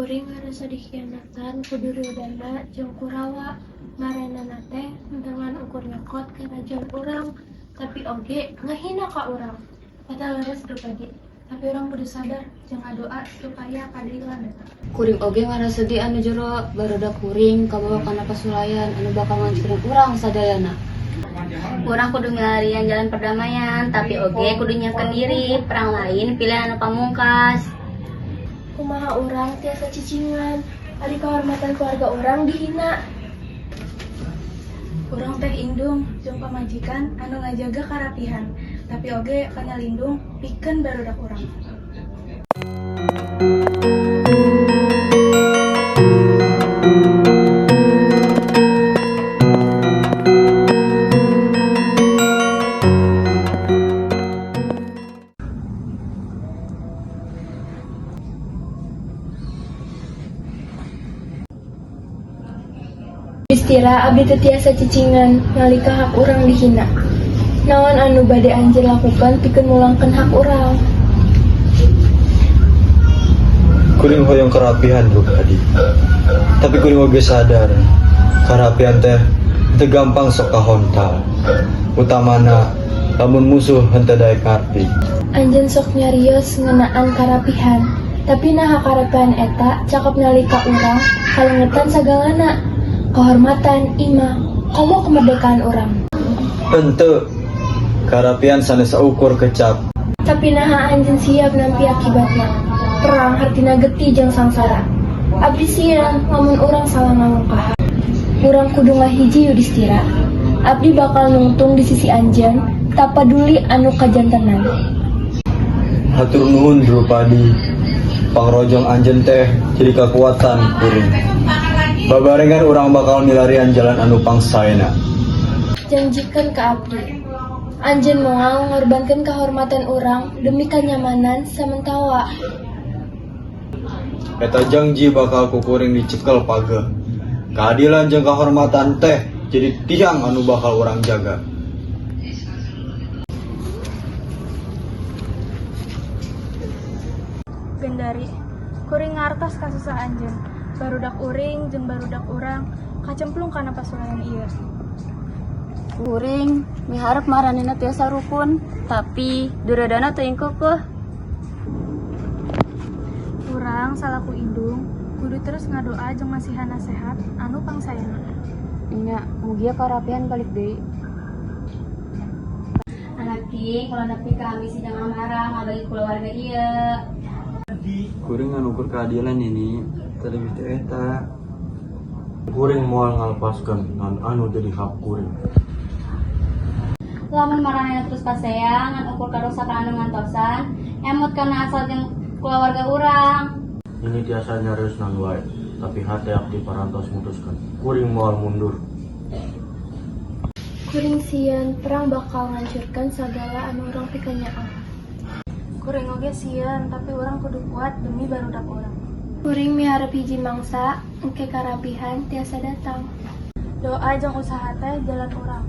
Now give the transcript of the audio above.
Kuring ngarasa dikhianatan ku Duryodana jeung Kurawa. Maranehna teh henteu ngan ukur nyokot karajan urang, tapi oge ngahina ka urang. Eta leres, Drupadi. Tapi urang kudu sadar jeung ngadoa supaya keadilan datang. Kuring oge ngarasa sedih anu jero, barudak kuring kabawa kana pasulayan anu bakal ngancurin urang sadayana. Urang kudu milarian jalan perdamaian, tapi oge kudu nyiapkeun diri, perang lain pilihan anu pamungkas. Kumaha urang tiasa cicingan, ari kehormatan keluarga urang dihina? Urang teh indung jeung pamajikan anu ngajaga karapihan, tapi oge panyalindung pikeun barudak urang. Yudistira, abdi teu tiasa cicingan nalika hak urang dihina. Naon anu bade anjeun lakukan pikeun mulangkeun hak urang? Kuring hoyong kerapihan, Drupadi. Tapi kuring oge sadar, karapihan teh teu gampang sok kahontal. Utamana lamun musuh henteu daek ngarti. Anjeun sok nyarios ngeunaan karapihan, tapi naha karapihan eta cakep nalika urang kaleungetan sagalana? Kehormatan, imah, komo kemerdekaan urang. Henteu, karapihan sanes saukur kecap. Tapi naha anjeun siap nampi akibatna? Perang hartina getih jeung sangsara. Abdi sieun lamun urang salah ngalongkah. Urang kudu ngahiji, Yudistira. Abdi bakal nungtung di sisi anjeun, tapaduli anu kajantenan. Hatur nuhun, Drupadi. Pangrojong anjeun teh jadi kekuatan kuring. Babarengan urang bakal milarian jalan anu pangsaena. Janjikeun ka abdi. Anjeun moal ngorbankeun kehormatan urang demi kenyamanan samentawa. Eta janji bakal ku kuring dicekel pageh. Keadilan jeung kehormatan teh jadi tiang anu bakal urang jaga. Gendari, kuring ngartos kasusah anjeun. Barudak uring jeung barudak urang kacemplung kana pasulayan ieu. Kuring miharep maranehna tiasa rukun, tapi Duryodana teuing keukeuh. Urang salaku indung kudu terus ngadoa jeung masihan nasehat anu pangsaena. Nya, mugia karapihan balik deui. Anaking, kalau nepi ka ambisi jeung amarah ngabagi keluarga ieu. Kuring ngan ukur keadilan ini terlebih teh eta. Kuring moal ngalepaskeun naon anu jadi hak kuring. Lamun maranehna terus pasea ngan ukur karusakan anu ngantosan, emut kana asal jeung keluarga urang. Nini tiasa nyarios naon wae, tapi hate abdi parantos mutuskeun. Kuring moal mundur. Kuring sieun perang bakal ngancurkeun sagala anu urang pikanyaah. Kuring oge sieun, tapi urang kudu kuat demi barudak urang. Kuring miharep hiji mangsa engke karapihan tiasa datang. Doa jeung usaha teh jalan urang.